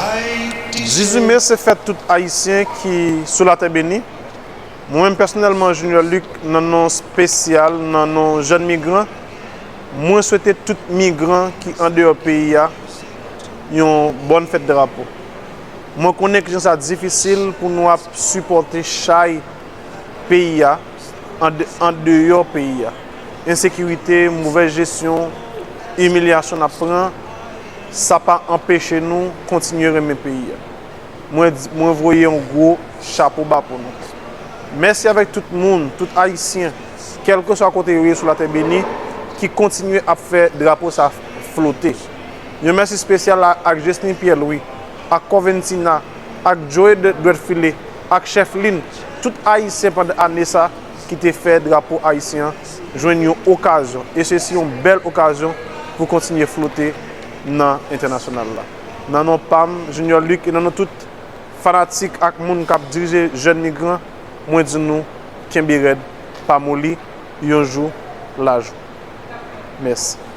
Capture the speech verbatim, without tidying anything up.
Dizuit me se fèt tout Ayisyen ki sou latè beni. Mwen menm pèsonèlman, Junior Luc, nan non espesyal, nan non Jèn Migran, mwen swete tout migran ki andeyò peyi a yon bòn fèt drapo. Mwen konnen kijan sa difisil pou nou ap sipòte chay peyi a, an de-, andeyò peyi a. Ensekirite, movèz jesyon, imilyasyon n ap pran, sa pa anpeche nou kontinye renmen peyi a. Mwen di, mwen voye yon gwo chapo ba pou nou. Mèsi avèk tout moun, tout Ayisyen, kèlkeswa kote yo ye sou latè beni, ki kontinye ap fè drapo sa flote. Yon mèsi espesyal a, ak Jesny Pierre Louis, ak Coventina, ak Joe Dwèt File, ak Chèf Lin, tout Ayisyen pandan ane sa ki te fè drapo ayisyen an jwenn yon okazyon. E se si yon bèl okazyon pou kontinye flote nan entènasyonal la. Nan non pa m, Junior Luc, e nan non tout fanatik ak moun k ap dirije Jèn Migran, mwen di nou, kenbe rèd, pa moli, yon jou, lajou. Mèsi.